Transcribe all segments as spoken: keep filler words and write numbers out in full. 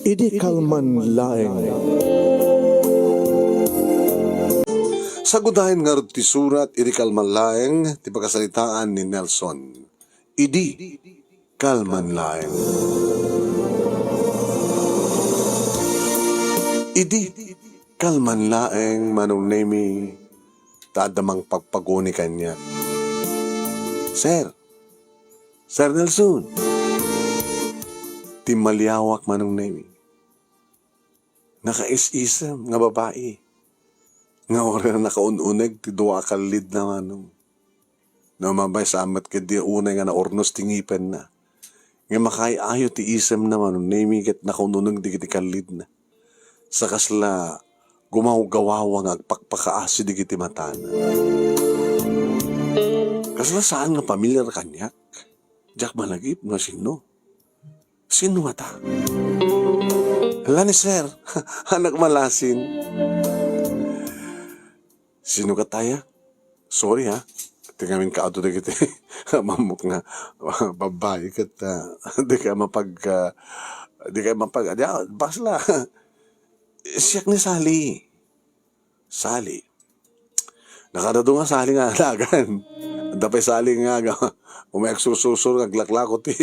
Idi kalman laeng. Sagudayen ngarud ti surat, idi kalman laeng ti pakasaritaan ni Nelson. Idi kalman laeng. Idi kalman laeng, Manong Nemi, ta adda mangpagpaguni kaniak. Sir, Sir Nelson, timmaliawak, Manong Nemi. Nakaisisem nga babai nga uray nakaun-uneg ti dua a kallidna, Manong. No, mabay sa met ketdi unay nga naurnos ti ngipenna. Nga makaay-ayo ti isemna, Manong Nemi, ket nakaun-uneg dagiti kallidna. Sa kasla gumawgawawa nga agpakpakaasi dagiti matana. Kasla saan nga pamilyar kaniak? Diak malagip no sinno. Sinno ngata? Hala ni sir, anak malasin. Sinno ket aya? Sorry, ha. Ti ngamin kaado dagiti amamok nga babbai ket, ah, di ka mapag-, ah, di ka mapag-, ah, di, ah, basla. Siak ni Sally. Sally. Nakadadu nga Sally nga alagan. Adda pay Sally nga aga-, umay agsursursur nga aglaklako ti,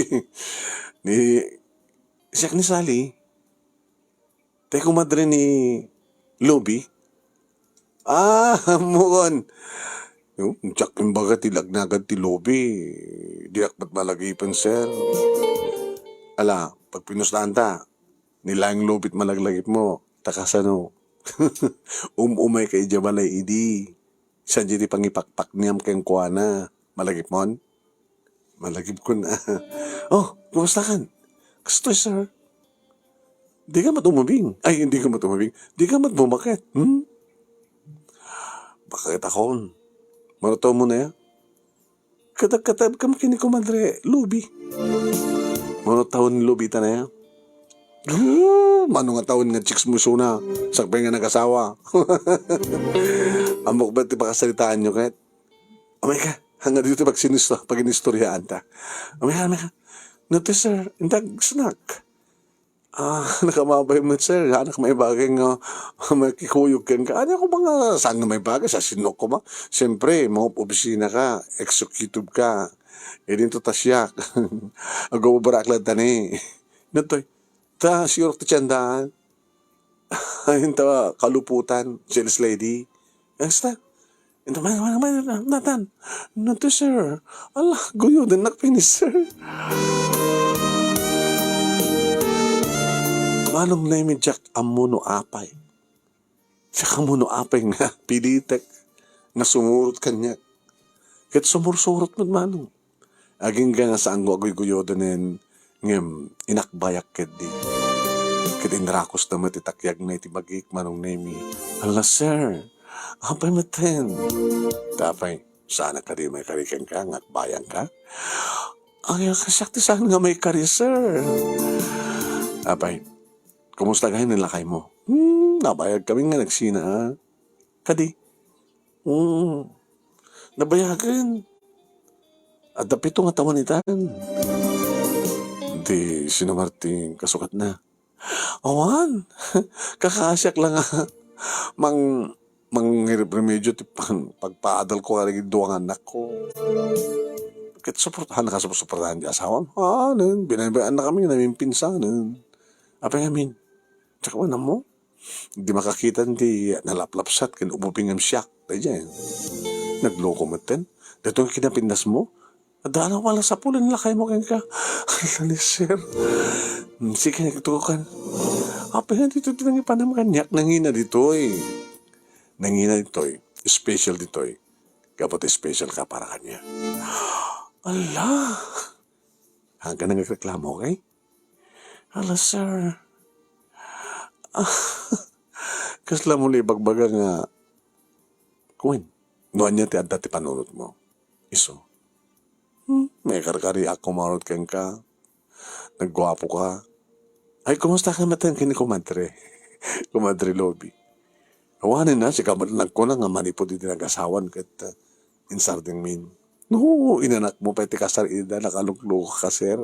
ni, siak ni Sally. Ti komadre ni Lobi? Ah, ammokon. Yung, diak imbaga ti lagnagad ti Lobi. Diak met malagipen, sir. Ala, pagpinuslaanta, ni laeng Lobi ti malaglagipmo. Ta kasano? Um-umay ka idiay balay idi. Saan diay ti pangipakpakniam kenkuana? Malagipmon? Malagipkon. Oh, kumusta kan? Kastoy, sir. Di ka mat umubing. Ay, hindi ka mat umubing. Di ka mat bumaket. Hmm? Bakit akon? Maruto mo na ya? Katab-katabkam ken ni Komadre Lobi. Mano tawen ni Lobi ita na ya? Ooh, mano nga tawen nga chicks mo isuna? Sakbay nga nagasawa. Ammok ba ti pakasaritaanyo ket? Umay ka, hangga dito pag-, pag-inistoryaanta. Umay ka, umay ka. No, ti, sir, indag snack. Ah, nakamabay met, sir. Anak, maibagay nga makikuyog kenka. Ania ko ba nga saan nga maibagay? Sa sinno ko ma? Siyempre, mga opisina ka, executive ka. E, dinto ta siak. Agubarak lang tani. Natoy, ta sirok ti tiendaan. Ayun ta kaluputan, sales lady. Basta, ito, man, man, man, natan. Nato, sir. Ala, guyo din nakpinis, sir. Manong Nemi, diak ammo no apay. Diak ammo no apay nga pilitek nga sumurot kaniak. Ket sumursurot met, Manong. Agingga nga saanko a guyguyoden, ngem inakbayak ketdi. Ket inrakusta met ti takyagna iti bagik, Manong Nemi. Ala, sir, apay metten? Apay, saan a kadi maikari kenka, nga akbayangka? Ay, kasiak ti saan nga maikari, sir. Apay, kumusta gayam ni lakaymo? Hmm, nabayag kami nga nagsina, a. Kadi? Hmm. Nabayagen. Adda pito nga tawen itan. Di sino marti kasukatna? Awan. Kakaasiak la nga mang-, mangiremedio ti pan-, pagpaadal ko kadagiti dua nga anak ko. Ket suport-, han, nakasuportahan ti asawam. Ah, nen, binaybayan na kami, namimpinsanen. Apay ngamin? Tsaka man mo? Di makakitan ti nalaplapsat ken ububingem siak. Daydiay. Nagloko metten. Daytoy nga kinapindasmo? Adda na pala sapulen lakaymo kenka. Ala ni sir. Hmm, sige, nagtukan. Apay nga ditoy ti nangipanam kaniak? Nangina ditoy. Nangina ditoy. Special ditoy. Gapu ti special ka para kaniak. Ala! Hanggang nagreklamo, okay? Hala, sir. Ah, kasla mo la ibagbaga nga, kuen, no ania ti adda ti panunotmo? Isu. Hmm, maikarkariak kumarot kenka. Nagguapo ka. Ay, kumusta ka met ken ni Kumadre? Kumadre Lobi. Awanen na, sika met nagkuna nga manipud iti nagasawan ket, ah, insardengmin. No, inanakmo pay ti kasar ida, nakaluklok ka, sir.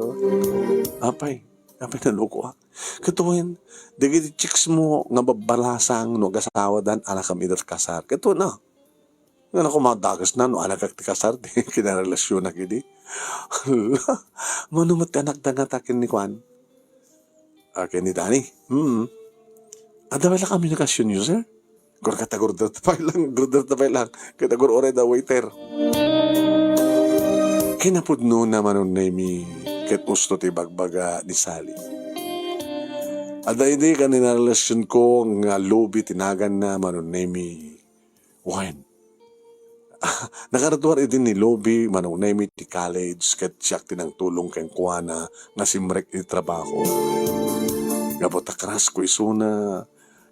Apay, Apay, nalukoak. Ket wen, dagiti chicks mo nga babbalasang no agasawadan, anakam ida ti kasar. Ket wen, a, nga naku, madakes na no anakak ti kasar ti kinarelasionak idi. Hala, mano met ti anakda ngata ken ni kuan? A, ken ni Danny. Hmm. Adda met la communication yo, sir? Agur-, ket agur-order ta pay lang, agur-order ta pay lang. Ket agur-uray da waiter. Kinapudnona, Manong Nemy, ket usto ti ibagbaga ni Sally. Adda idi kanarelasionko nga Lobi ti naganna, Manong Nemy. Wen, nakaraduar idi ni Lobi, Manong Nemy, ti college, ket siak ti nangtulong kenkuana nga simrek iti trabaho. Gapu ta crush ko isuna,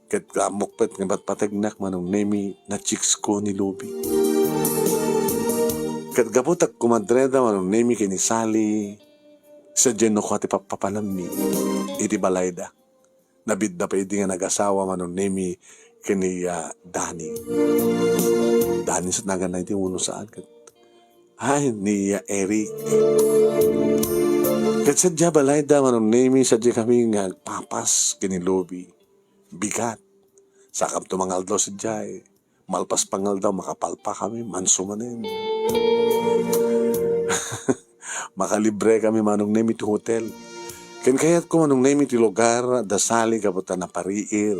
ket ammok met nga patpategnak, Manong Nemy, na-chicks ko ni Lobi. Ket gapu ta kumadreda, Manong Nemy, ken ni Sally, sadiay no kua ti pappapanammi iti balayda. Nabidda pay idi nga nagasawa, Manong Nemy, ken ni, ah, Danny. Danny sa naganna idi wenno saan, ket, ay, ni, ah, Eric. Ket sadiay balayda, Manong Nemy, sadiay kami nga agpapas ken ni Lobi. Bigat. Sakam to mangaldaw sadiay. Malpas pangaldaw, makapalpa kami, manso manen. Makalibre kami, Manong Nemy, ti hotel. Ken kayatko, Manong Nemy, ti lugar da Sally gapu ta napariir.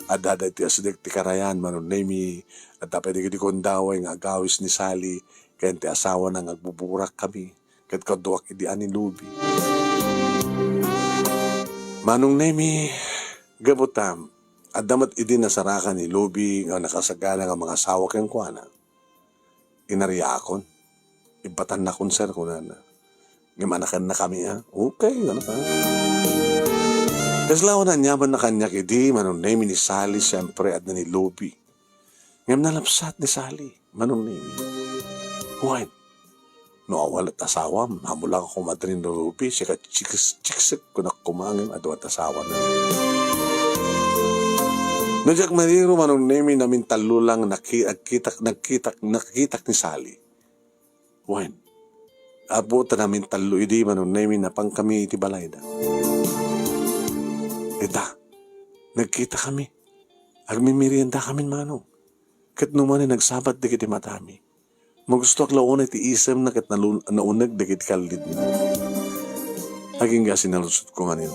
Adda, adda iti asideg ti karayan, Manong Nemy. Adda pay dagiti kundaway nga agawis ni Sally ken ti asawana nga agbuburak kami. Ket kaduak idi a ni Lobi. Manong Nemy, gapu ta adda met idi nasarakan ni Lobi nga nakasagana nga mangasawa kenkuana. Inariakon. Ibbatannakon, sir, kunana. Ngem anakennakami, a? Okay, ano ka? Kasla awan aniamanna kaniak idi, Manong Nemy, ni Sally, siempre, adda ni Lobi. Ngem nalabsat ni Sally, Manong Nemy. Wen, no awan met asawam, amo lang a kumadre ni Lobi, sika chicks-, chicksek, kunak koma ngem adu met asawana. No diak maniro, Manong Nemy, namintallo lang naki-, agkitak, nagkitak, nagkitak ni Sally. Wen, gapu ta namintallo idi, Manong Nemy, napankami iti balayda. Ita, nagkitakami. Agmimeriendakamin, Manong. Ket no manen nagsabat dagiti matami, magustoak la unay ti isemna ket nalu-, nauneg dagiti kallidna. Agingga sinaludsodko manen,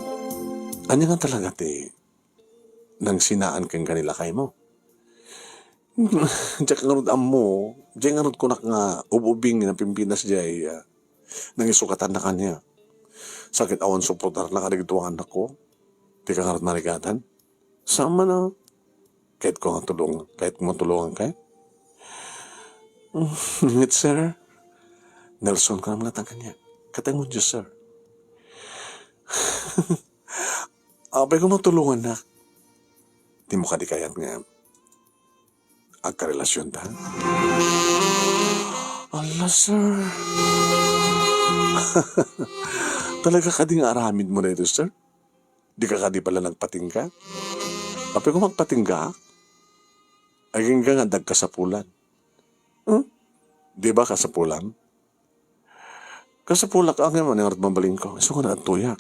ania nga talaga ti nangsinaan kenka ni lakaymo? Diak ngarud ammo, diay ngarud kunak nga ub-ubing nga napimpinas diay, ah, nangisukatanna kaniak. Sakit awan suportarna kadagiti annakko. Dika ngarud marigatan? Saan man a, kayatko nga tulong, kayatko nga tulonganka? Ngem, sir, Nelson ko naman nga kaniak. Katay mo, Diyos, sir. Apay ko matulongannak? Dimo kadi kayat nga agkarelasionta? Ala, sir. Talaga kadi nga aramidmo daytoy, sir? Dika kadi pala nagpatingga? Apay ko magpatingga? Agingga nga adda kasapulan. Hmm? Di ba kasapulan? Kasapulak, angay man nga mabalinko. Isu nga naadtoyak.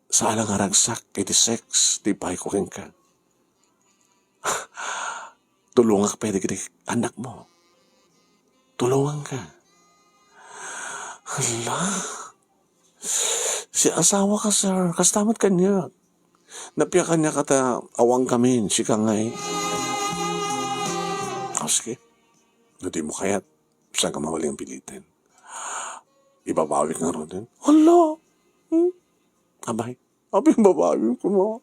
Saan nga ragsak iti sex ti ipayko kenka. Tulongak pay dagiti annakmo. Tulonganka. Hala. Si asawaka, sir, kasta met kaniak. Nappiak kaniak ta awankamin, sika ngay. O, sige. No dimo kayat, saanka mabalin nga piliten. Ibabawik ngaruden. Hala! Hmm? Abay. Abay, ibabawik koma.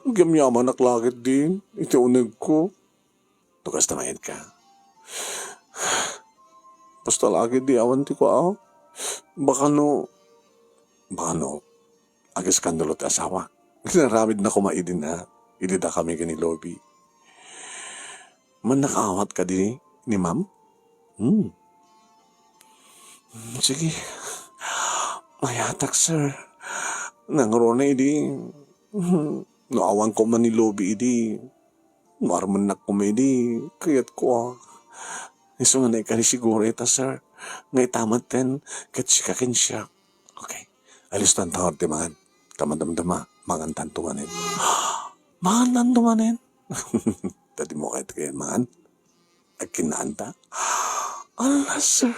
Agyamyamanak la ketdin iti unegko. No kasta, mayat ka. Basta la ketdi awan ti kua. Baka no, baka no, ageskandalo ti asawa. Inaramidna koma idi na, idi dakami ken ni Lobi. Mannak awat kadi ni ma'am? Hmm. Hmm, sige. Mayatak, sir. Nangruna idi. Hmm. No awan koma ni Lobi idi. No armennak koma idi. Kayatko, a. Isu nga naikari siguro ita, sir. Nga ita metten, ket sika ken siak. Okay. Alistanto ti mangan. Ta madamdama, mangantanto manen. Mangantanto manen? Ta di mo kayat kayan mangan? Agkinnaanta? Ala, sir.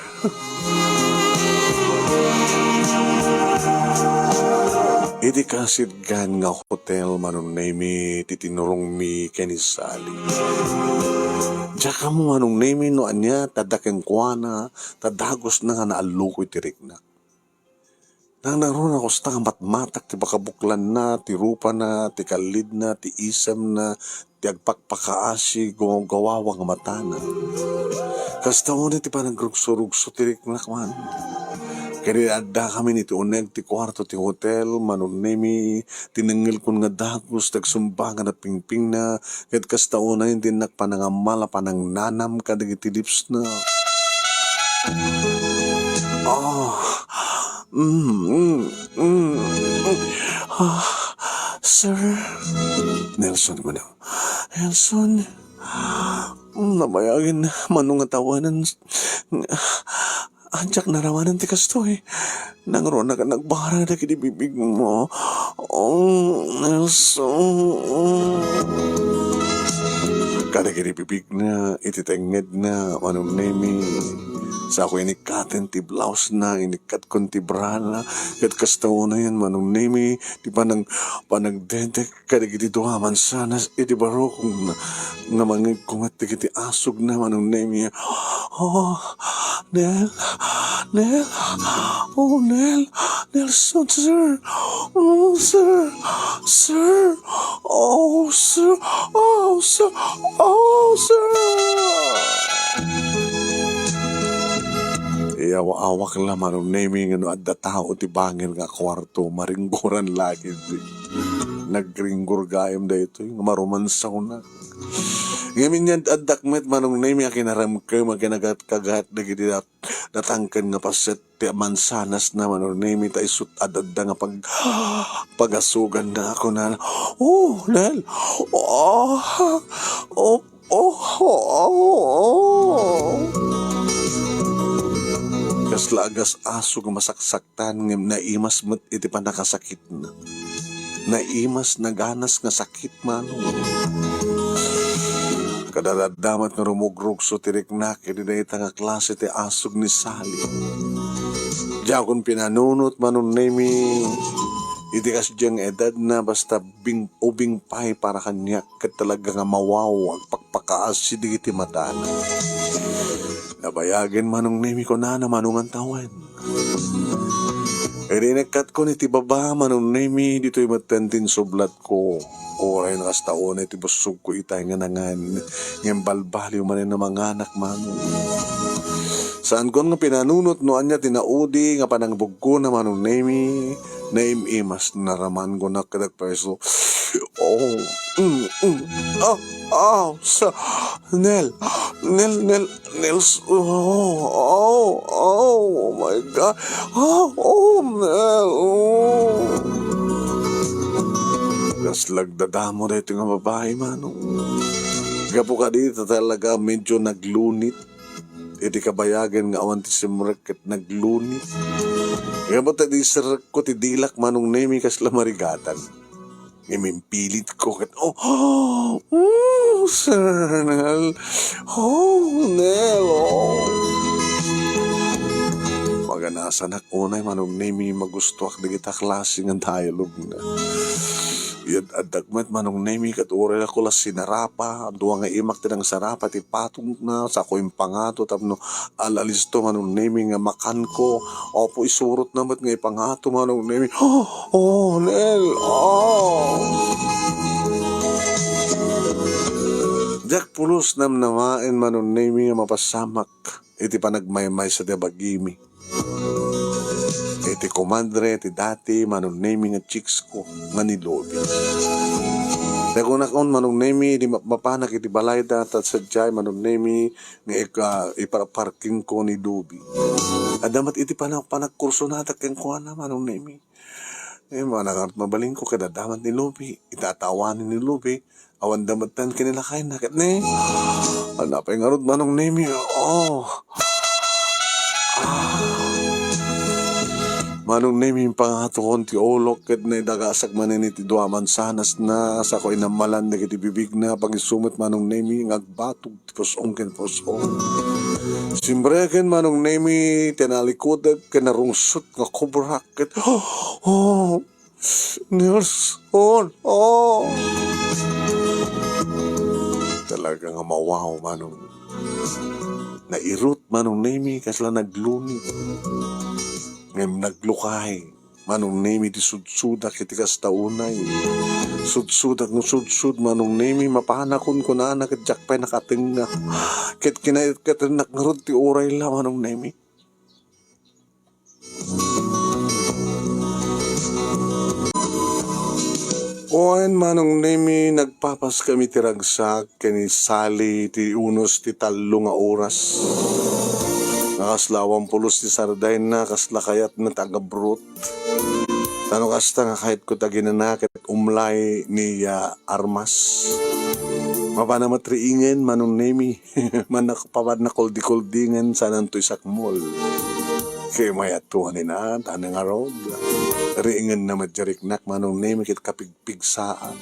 Idi kasidgan nga hotel, Manong Nemi, ti tinurongmi ken ni Sally. Diak ammo, Manong Nemi, no ania, ta adda kenkuana, ta dagusna nga naalluko iti riknak. Nangnangruna kosta nga matmatak ti pakabuklanna, ti rupana, ti kallidna, ti isemna, ti agpakpakaasi, gumawgawawa nga matana. Kasta unay ti panagrugsurugso ti riknak man. Ket idi addakamin iti uneg ti kuarto ti hotel, Manong Nemi, tinengngelkon nga dagus ti agsumbangan a pingpingna, ket kasta unay ti innak panangammal a panangnanam kadagiti lipsna. Ah, mm, mm, mm, mm. Ah, sir. Nelson, Manong. Nelson. Nabayagen, Manong, nga tawanan. Diak naramanen ti kastoy. Nangrunak a nagbarang dagiti bibigmo. Oh, Nelson. Kadagiti bibigna, iti tengngedna, Manong Nemi. Sako inikkaten ti blouse-na, inikkatkon ti bra-na, ket kasta unayen, Manong Nemi, ti panag-, panagdedek kadagiti dua a mansanas iti barukongna, nga mangegko met dagiti asugna, Manong Nemi. Oh, Nel, Nel, oh, Nel, Nelson, sir, oh, sir, sir, oh, sir, oh, sir, oh, sir. Iyaw-awak la, Manong Nemi, nga no adda tao ti bangir nga kuarto, maringgoran la ketdi. Nagringgor gayam daytoy nga marumansawnak. Ngem inyad addak met, Manong Nemi, a kinaremkem a kinagat-kagat dagiti dat-, datangken nga paset ti mansanasna, Manong Nemi, ta isut' adda nga pag-, pagasuganna, kunana, "Oh, Nel! Oh, oh, oh, oh, oh." Kasla agas-asog a masaksak tan ngem naimas met iti pannakasakitna. Naimas, naganas nga sakit, Manong. Kadadaddamat nga rumugrugso ti riknak iti dayta nga klase ti asug ni Sally. Diakon pinanunot, Manong Nemi, iti kasdiay nga edadna, basta bing-, ubing pay para kaniak ket talaga nga mawaw agpakpakaasi dagiti matana. Nabayagen, Manong Nemi, kunana, Manong, nga tawen. Idi inekkatko iti baba, Manong Nemi, ditoy metten ti insublatko. Uray nakasta unay ti bussogko itay nga nangan, ngem balbaliw manen a manganak, Manong. Saankon nga pinanunot no ania ti naudi nga panangbugkona, Manong Nemi. Naim-imas, naramanko na kadagpayso. Oh, mm, mm. Ah, ah, sa, Nel, Nel, Nel, Nels, oh, oh, oh, oh my God. Ah, oh, Nel, oh. Kasla agdadamo daytoy nga babai, Manong. Gapu kadi, ta talaga medyo naglunit. Iti kabayagen nga awan ti simrek ket naglunit. Ngem ta di serrekko ti dilak, Manong Nemi, kasla marigatan. Ngem impilitko ket, oh, oh, Sir Nel. Oh, Nel, oh. Maganasanak unay, Manong Nemi, magustuak dagita klase nga dialogue na. Iyad-addak met, Manong Nemi, ket uray ako la sinarapa, dua nga imak ti nangsarapa ti patongna, sako impangato tapno al-alisto, Manong Nemi, nga makanko. Apo, isurotna met nga ipangato, Manong Nemi. Oh, Nel, oh. Diak pulos namnamaen, Manong Nemi, nga mapasamak iti panagmaymaysa ti abagimi. Iti komadre, iti dati, Manong Nemi, nga chicks ko nga ni Lobi. Nagunakon, Manong Nemi, idi mapmapanak iti balayda, ta sadiay, Manong Nemi, nga ika-, iparparking ko ni Lobi. Adda met iti pana-, panagkursonadak kenkuana, Manong Nemi. Eh, manangat mabalin ko, kadadamat ni Lobi, itatawanan ni Lobi, awan dametan kinilakayna, ket ne, anapay ngarud, Manong Nemi, oh. Ah. Manong Nemi, impangatokon ti ulok ket naidagasak manen iti dua mansanasna, sako inammalan dagiti bibigna, pagisu met Manong Nemi nga agbatog ti pus-ong ken pus-ong. Simreken Manong Nemi ti nalikutek ken narungsot nga kubrak ket, "Oh, Nelson, oh!" Talaga nga mawaw, Manong. Nairut Manong Nemi, kasla naglunit. Ngem naglukay Manong Nemi ti sudsudak iti kasta unay. Sudsudak nga sudsud Manong Nemi, mapanakon kunana ket diak pay nakatengnga. Ket kinayat-katennak ngarud ti uray la Manong Nemi. Wen, Manong Nemi, nagpapaskami ti ragsak ken ni Sally ti unos ti tallo nga oras. Nga kasla awan pulos ti sardayna, kasla kayatna ti agabrot. Ta no kasta nga kayatko ti aginana ket umlay ni, ah, armas. Mapana met riingen, Manong Nemi. Manak-, papan nakuldi-kuldingen, sananto isakmol. Kay mayat to, anina, tana ngarud. Riingen na met di riknak, Manong Nemi, ket kapigpigsaak.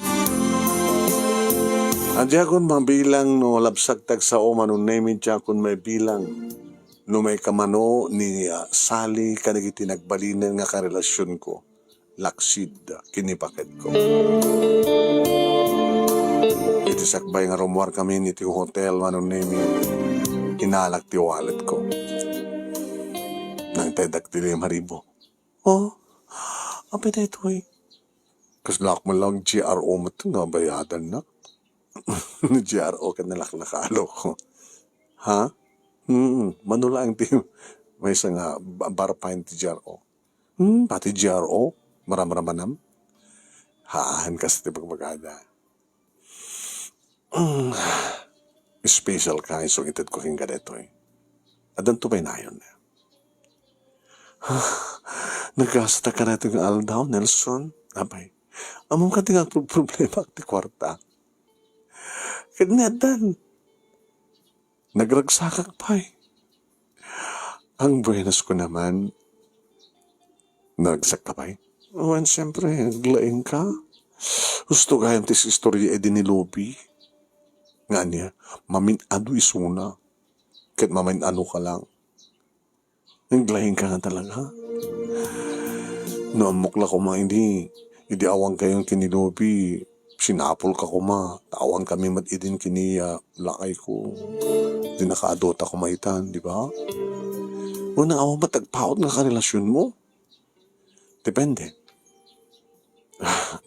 Diakon mabilang no labsak ti agsao, Manong Nemi, diakon mabilang no maikamano ni, ah, Sally kadagiti nagbalinen nga karelasionko. Laksid ken ni paketko. Iti sakbay nga rummuarkami iti hotel, Manong Nemi, inalak ti walletko. Nangteddak ti lima ribu. Oh, apay daytoy? Kasla ak man lang G R O met nga bayadanna. G R O ket nalaklakalo. Ha? Hmm, mano laeng ti maysa nga ba-, bar fine ti G R O. Hmm, pati G R O, maramramanam. Haan, kas ti bagbagada. Hmm, special ka, isu itedko kenka daytoy. Addanto pay nayon. Nagasat ka na ito nga aldaw, Nelson. Apay, ammom ka ti nga problema ti kuarta. Ket ni addan, nagragsakak pay. Ang buenas ko naman, naragsak ka pay? Wen, siyempre, naglaing ka. Gusto gayam ti istorya idi ni Lobi. Nga ania, mamin-adu isuna. Ket mamin-anu ka lang. Naglaing ka nga talaga. No ammok la koma idi, idi awan kayon ken ni Lobi, sinapol ka koma, ta awan kami met idin ken ni, ah, lakay ko. Di nakaadota koma itan, di ba? Wen, awan met agpaut nga karelasion mo? Depende.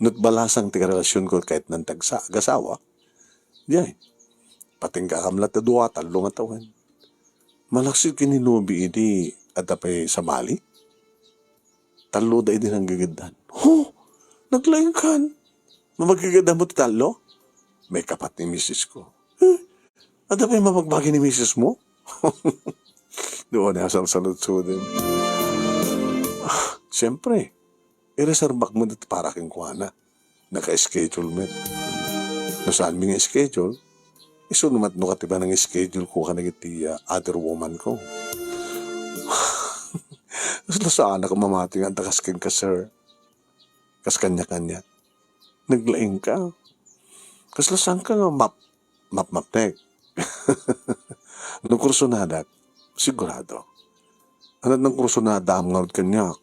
No balasang ti karelasion ko ket nagsa-, agasawa, diay, patinggaakam la ti dua, tallo nga tawen. Malaksid ken ni Lobi idi adda pay sabali. Tallo da idi nanggigiddan. Ho! Naglaingkan. Mamagigiddan mo ti tallo? May kapat ni misis ko. Eh, adda pay mabagbagi ni misis mo? Doon na salsaludsuden. Ah, siyempre, ireserbak mo dito para kenkuana. Naka-schedule met. No saanmi nga schedule, isu no mat-, no katiba nang schedule ko kadagiti, ah, other woman ko. Kasla saanak mamati nga adda kas kenka, sir. Kas kanya-kanya. Naglaing ka. Kasla saan ka nga map-, mapmapnek. No kursonadak, sigurado. Anat nang kursonadaam ngarud kaniak.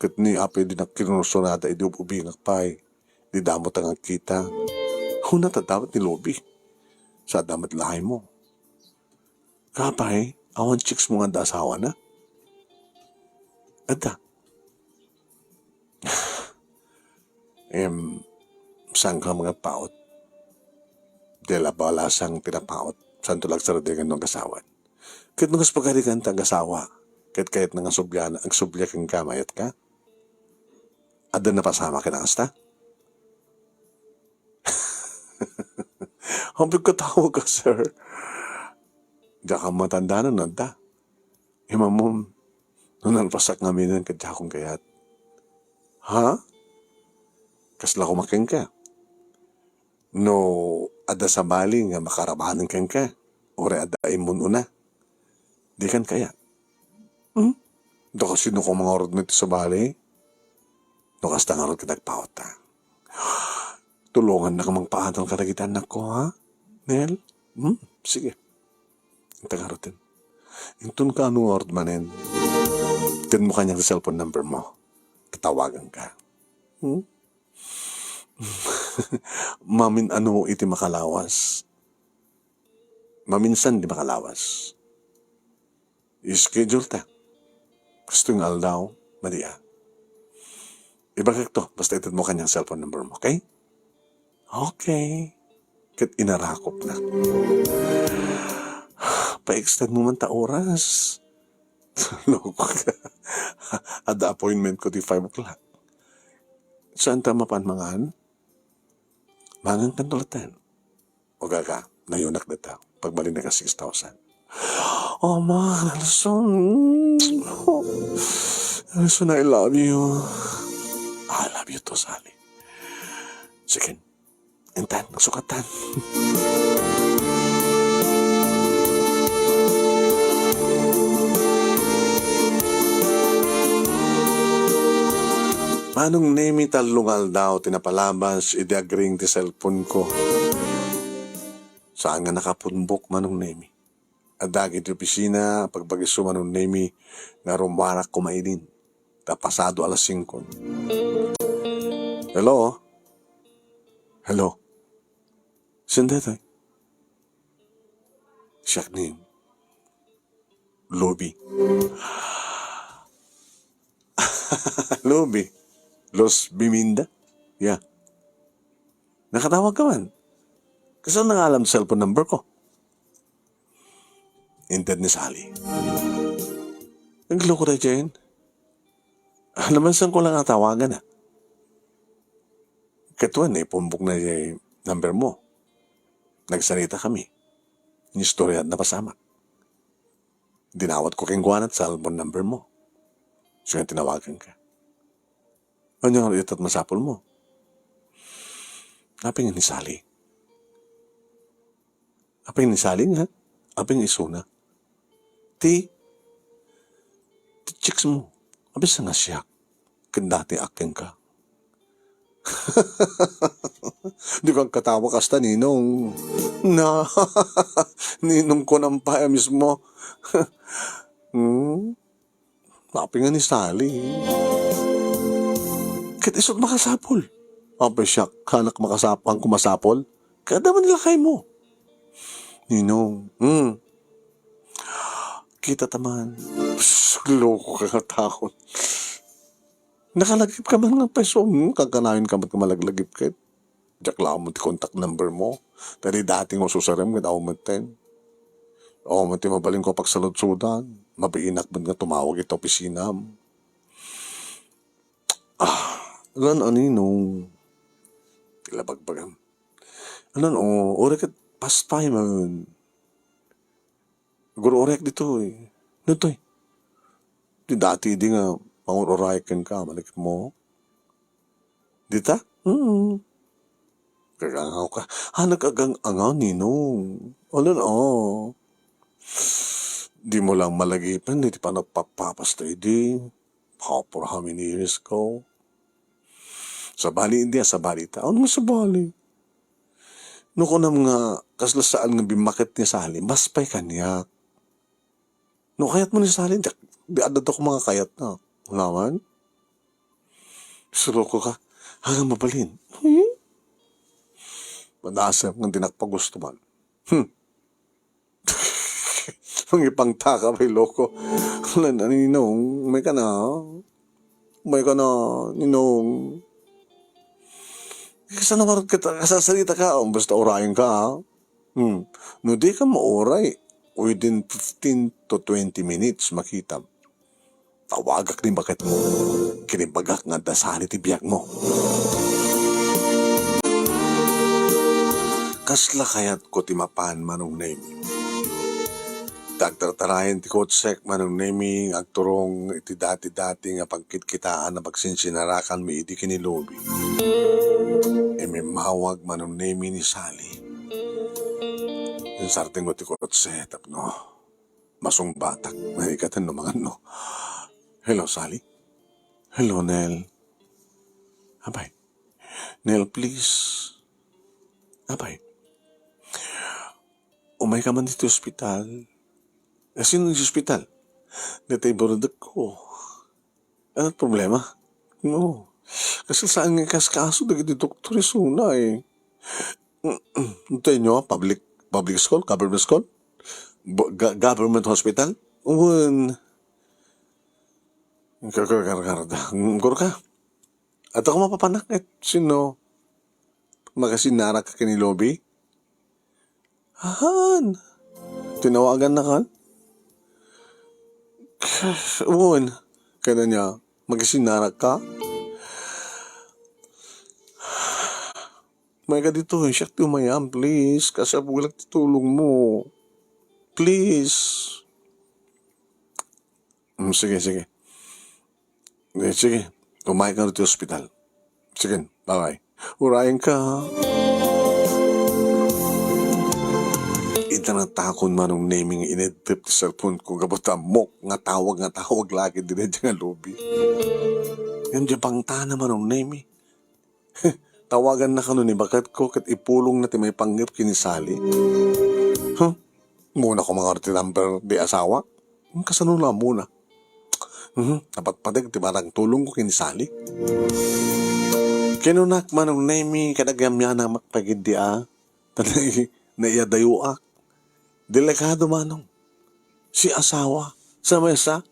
Ket ni apay di nakkinursonada idi ub-ubingak pay. Di damo ta nga agkita. Huna ta dawat ni Lobi. Sa damat lahay mo. Kapay, awan chicks mo nga adda asawa na? Adda. Em, saan ka mangpaut? Di la balasang pinapaut. Saan to lagsardengan no agasawan? Ket no kas pagarigan ta agasawa, ket kayat na nga sublian, agsubli kenka, mayat ka? Adda napasamak ken kasta? Hampir katawa ka, sir. Diak matandanan, adda. Imamom, no nalpasak nga minen ket diakon kayat. Ha? Kasla kumaken ka? No adda sabali nga makarabanen kenka, uray adda immun-una, dikan kayat. Hmm? Dakasino ka mangarud met ti sabali? No kasta ngarud ket agpawta. Tulongannaka mangpaadal kadagiti annakko, ha? Nel? Hmm? Sige. Ita ngaruden. Inton kaano ngarud manen, itedmo kaniak ti cellphone number mo. Tatawaganka. Hmm? Mamin-ano iti makalawas. Maminsan ti makalawas. I-schedule ta. Kastoy nga aldaw, madi a. Ibagak to, basta itedmo kaniak cellphone number mo, okay? Okay. Ket inarakopna. Pa-extend mo man ta oras. Loko ka. Adda appointment ko ti five o'clock. Saan ta mapan mangan? Mangan kan tulatan. O kaka, nayunak dita. Pagbalinnak a six thousand. Oh, man, Nelson. Nelson, I love you. I love you too, Sally. Sige. Intan, nagsukatan. Manong Nemi, tallo nga aldaw ti napalabas idi agring ti cellphone ko. Saan nga nakapumbok, Manong Nemi. Adda iti opisina, pagbagiso, Manong Nemi, nga rummuarak kumailin. Ta pasado alas singko. Hello? Hello? Sino daytoy? Siak ni Luby. Luby? Luz Biminda? Yeah. Nakatawag ka man? Kasano nga alam cellphone number ko? Inted ni Sally. Nagloko tayo, Jen. Naminsan ko lang natawagan, ah. Ket wen, naipumbok na jay number mo. Nagsarita kami. Inistorya, napasamak. Dinawat ko kenkuana ti cellphone number mo. Siya nga tinawagan ka. Ania nga ita ti masapul mo? Apay nga ni Sally? Apay ni Sally nga? Apay nga isuna? Ti, ti chicks mo. Apay sa nga siak? Ket dati akken ka. Di ka katawa kasta, Ninong. Na, Ninong ko nang paya mismo. Hmm? Apay nga ni Sally. Ket isut makasapul. Apay siak, hanak makasap-, ang kumasapul. Kada man lakay mo. Ninong, hmm. Kita ta man. Psst, loko ka nga taon. Nakalagip ka man nga peso, hmm, kankanayon ka met nga malaglagip ket. Diak la awan ti contact number mo. Ta idi dati nga ususarem ket awan met ten. Awan met ti mabalin ko pagsaludsudan. Mabiinak met nga tumawag ita opisinam. Ah, lan anino? Ti la bagbagam. Anan, o, uray ket pastay man. Agur-urayek ditoy. Ditoy. Ti dati idi nga mangur-urayek kenka, malagip mo. Dita? Mm. Kagangaw ka. Ha, nakagang-angaw, Ninong. Anan, o. Di mo lang malagipan, iti panagpapapasta idi. How, for how many years ko? Sabali, idi, sabali ta. Ano nga sabali? No kunam nga, kasla saan nga bimmakit ni Sally, mas pay kaniak. No kayat mo ni Sally, diak, di adda ko mga kayat na. Wala man. Suruko ka. Hanggang mabalin. Hmm? Madasem nga di nakpagusto man. Hmm. Mangipangtaka, bay loko. Wala na, Ninong. May ka na. May ka na, Ninong. Kasano nga rin kita, kasasarita ka, o, basta urayan ka, ha? Hmm. No di ka mauray, within fifteen to twenty minutes, makita. Tawagak ni baketmo. Kinibagak nga adda sali ti biagmo. Kasla kayatko ti mapan, Manong Nemi. Tagtartarayan ti kotsek, Manong Nemi, nga agturong iti dati-dati nga pagkitkitaan a pagsinsinarakanmi idi ken ni Luby. Immimmawag, Manong Nemi, ni Sally. Insartingko ti kotse tapno masungbatak. Naikatan no mangan no. Hello, Sally? Hello, Nel. Apay. Nel, please. Apay. Umayka man ditoy ospital. Sino nga ospital? Ditoy iburudekko. Ano problema? No. Kasi saan nga kas-, kaso dagiti doktor isuna eh. Ito inyo, public, public school, government school? Bo-, ga-, government hospital? Wen. Kar-, kar-, kar-, kar-, kar-, ka? Adda ko mapapanak ket sino? Magasinarak ka ken ni Lobi? Ahan. Tinawagan na kan? Wen. Kaya niya, magasinarak ka? May ka dito, siak ti umayam, please. Kasi abulak ti tulong mo. Please. Mm, sige, sige. Eh, sige, umayka ditoy ospital. Sige, bye-bye. Urayen ka. Ita natakon Manong Nemi nga inedtep ti cellphone ko gapu ta ammok nga tawag nga tawag lagi dine nga lobi. Ngem diay bangtana Manong Nemi. Tawaganna kano ni baketko ket ipulongna ti maipanggep ken ni Sally. Huh? Muna ko mangarti number di asawa? Kasano la muna? Mhm, napatpateg ti barang tulong ko ken ni Sally. Kinunak Manong Nemi, kada agyamyanak makpagiddi a. Naiadayoak. Delikado Manong. Si asawa. Sa maysa,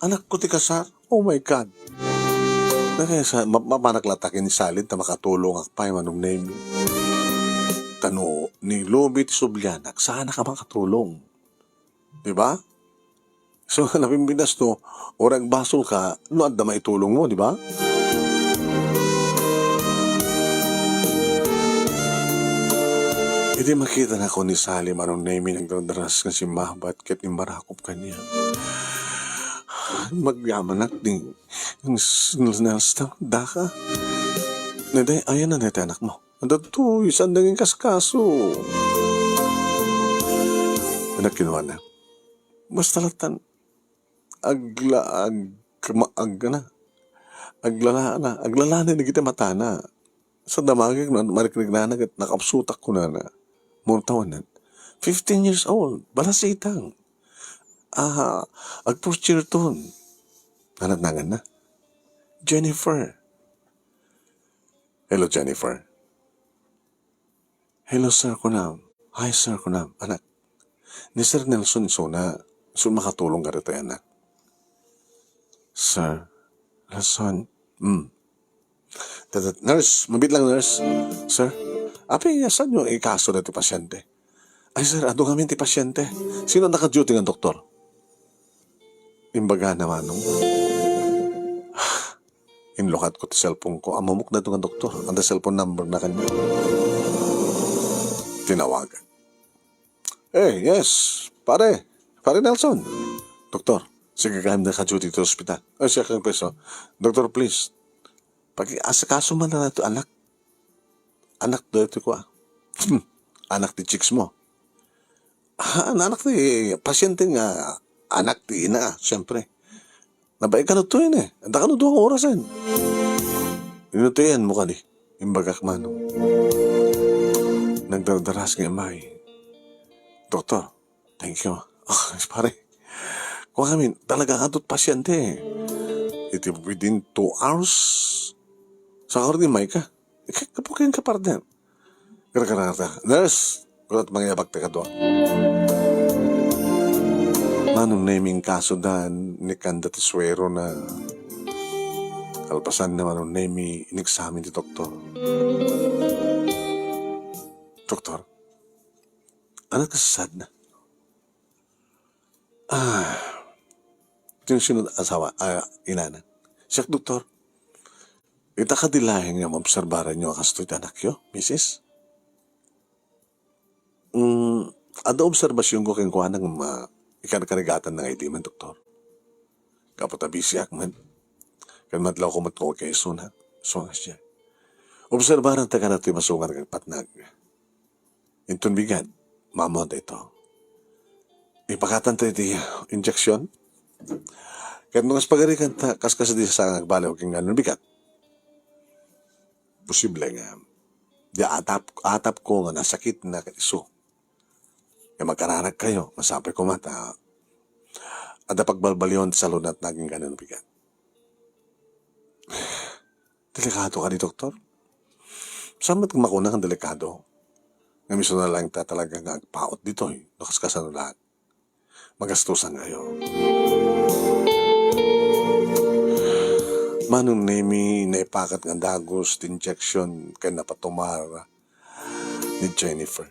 anak ko ti kasar. Oh my God. Nakaya sa, ma-, mapanak latta ken ni Sally ta makatulongak pay Manong Nemi. Tano, ni Lobi ti sublianak, saan ka makatulong. Di ba? So, napimpinas to, uray agbasol ka, no adda maitulong mo, di ba? Idi makita na ko ni Sally, Manong Nemi nagdardaras nga simmabat ket immarakop kaniak. Magyamanak di, ang s-, s-, s-, daka. Nede, ayan na nete anak mo. Adda toy, saan daging kaskaso? Anak, kinuana. Basta latan, agla-, ag-, ma-, ag-, ana, aglala-, ana, aglalani dagiti matana. Sa damagek, no, mariknanana ket nakapsutak kunana. Murtawanan. Fifteen years old, balasitang. Aha, agtorture ton. Anat nangan na? Jennifer. Hello, Jennifer. Hello, sir, kunam. Hi, sir, kunam. Anak, ni Sir Nelson isuna, isu makatulong ka ditoy, anak. Sir Nelson? Hmm. Tata-, nurse, mabit lang, nurse. Sir, apay, saan nyo ikaso dati pasyente? Ay, sir, adu ngamin ti pasyente. Sino naka-duty nga doktor? Imbaga na Manong. Inlukat ko ti cellphone ko. Ammok daytoy nga doktor. Adda cellphone number na kaniak. Tinawagan. Eh, yes. Pare. Pare Nelson. Doktor, sige, kayam na ka-duty ti ospital. Ay, siya kang peso. Doktor, please. Pag-asikaso man na to, anak. Anak daytoy ko, ah. Hmm. Anak ti chicks mo. Ah, anak ti pasyente nga anak ti ina, siyempre. Nabain kano to yun eh. Anda kano duwang oras yun. Inutuyan mo kadi. Imbagak Manong. Nagdardaras nga imay. Doktor, thank you. Ah, pare. Kuan amin, talaga adto't pasyente. Iti within two hours, sa kardimay ka. Ika-, kapukin ka, partner. Kara, kara, kara. Nurse, kulat mangyabak ti kadua. Manong Nemi, inkasudan, inikkan da ti suero na. Kalpasan na Manong Nemi, ineksamin ti doktor. Doktor, ano kasasaad na? Ah, sino, sino asawa, ah, inana? Siak, doktor. Ita kadi laeng nga maobserbaran yo a kastoy ti anakyo, misis? Mm, adda obserbasionko kenkuana nga ma-, ikarkarigatan na nga idi man, doktor. Gapu ta bisiak man. Ken madlawko met ko kay isuna. Isu nga siya. Obserbaran ta kano ti masungar nga patnag. Inton bigat, maammoan ta ito. Ipakatan ta iti injection. Ket no kas pagarikan ta, kaskasdi sa nga agbaliw ken nga no bigat. Posible nga, di atap-, atapko nga nasakitna ket isu. Nga magkararagkayo, masapay koma ta adda pagbalbaliwan ti salunatna agingga no bigat. Delikado kadi, Doktor? Saan met makuna nga delikado? Ngem isuna laeng ta talaga nga agpaut ditoy, no kaskasano laeng. Magastosankayo. Manong Nemi, naipakat nga dagus ti injection ken napatumar ni Jennifer.